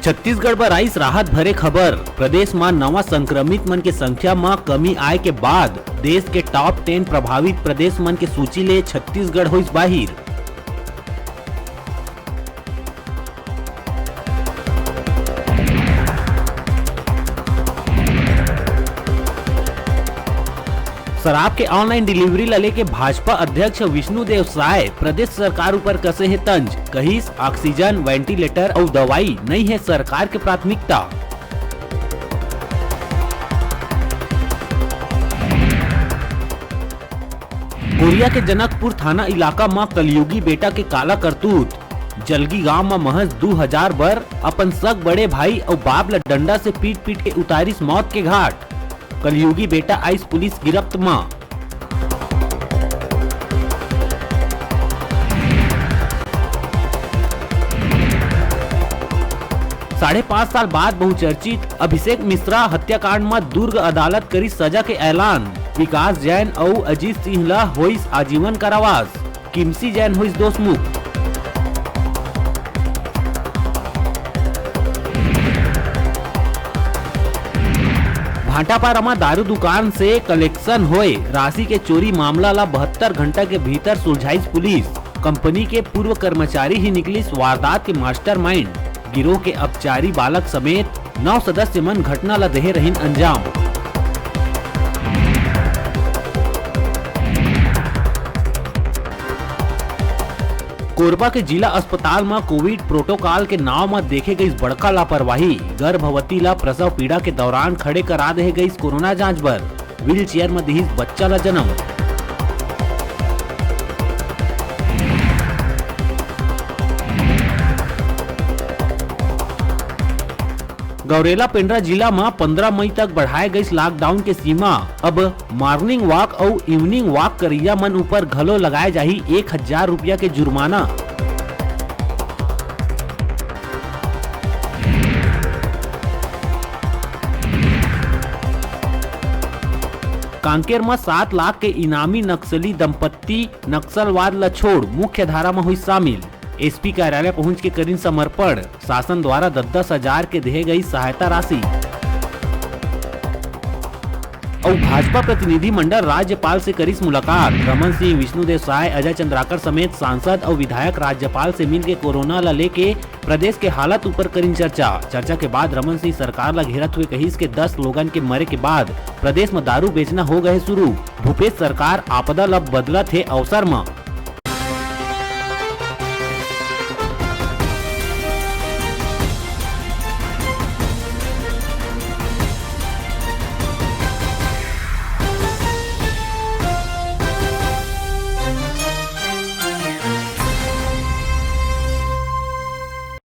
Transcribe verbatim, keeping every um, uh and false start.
छत्तीसगढ़ बर आइस राहत भरे खबर। प्रदेश म नवा संक्रमित मन के संख्या म कमी आए के बाद देश के टॉप टेन प्रभावित प्रदेश मन के सूची ले छत्तीसगढ़ होइस बाहिर। शराब के ऑनलाइन डिलीवरी ला लेके भाजपा अध्यक्ष विष्णुदेव साय प्रदेश सरकार ऊपर कसे हे तंज, कहिस, ऑक्सीजन, वेंटिलेटर अउ दवाई नइ हे सरकार के प्राथमिकता। कोरिया के जनकपुर थाना इलाका म कलयुगी बेटा के काला करतूत। जलगी गांव म महज दू हजार बर अपन सग बड़े भाई अउ बाप ल डंडा से पीट-पीट के उतारिस मौत के घाट। कलयुगी बेटा आइस पुलिस गिरफ्त म। साढ़े पांच साल बाद बहुचर्चित अभिषेक मिश्रा हत्याकांड म दुर्ग अदालत करिस सजा के ऐलान। विकास जैन अउ अजीत सिंह ल होइस आजीवन कारावास। किमसी जैन होइस दोषमुक्त। भाटापारा म दारू दुकान से कलेक्शन होए राशि के चोरी मामला ला बहत्तर घंटा के भीतर सुलझाइस पुलिस। कंपनी के पूर्व कर्मचारी ही निकलिस वारदात के मास्टरमाइंड। गिरोह के अपचारी बालक समेत नौ सदस्य मन घटना ला देहे रहिन अंजाम। कोरबा के जिला अस्पताल म कोविड प्रोटोकॉल के नाव म देखे गईस बड़का लापरवाही। गर्भवती ला प्रसव पीड़ा के दौरान खड़े करा देहे गईस कोरोना जांच बर। व्हीलचेयर म दिहिस बच्चा ला जन्म। गौरेला पेंड्रा जिला म पंद्रह मई तक बढ़ाए गईस लॉकडाउन के सीमा। अब मॉर्निंग वॉक अउ इवनिंग वॉक करइया मन ऊपर घलो लगाए जाही एक हजार रुपया के जुर्माना। कांकेर म सात लाख के इनामी नक्सली दंपत्ति नक्सलवाद ल छोड़ मुख्य धारा म हुई शामिल। एसपी कार्यालय पहुंच के करिन समर्पण। शासन द्वारा दस दस हजार के देहे गई सहायता राशि। अउ भाजपा प्रतिनिधिमंडल राज्यपाल से करिस मुलाकात। रमन सिंह, विष्णुदेव साय, अजय चंद्राकर समेत सांसद अउ विधायक राज्यपाल से मिलके कोरोना ल लेके प्रदेश के हालत ऊपर करिन चर्चा। चर्चा के बाद रमन सिंह सरकार ल घेरत हुए कहिस के दस लोगन के मरे के बाद प्रदेश म दारू बेचना हो गए शुरू। भूपेश सरकार आपदा ल बदलत हे अवसर म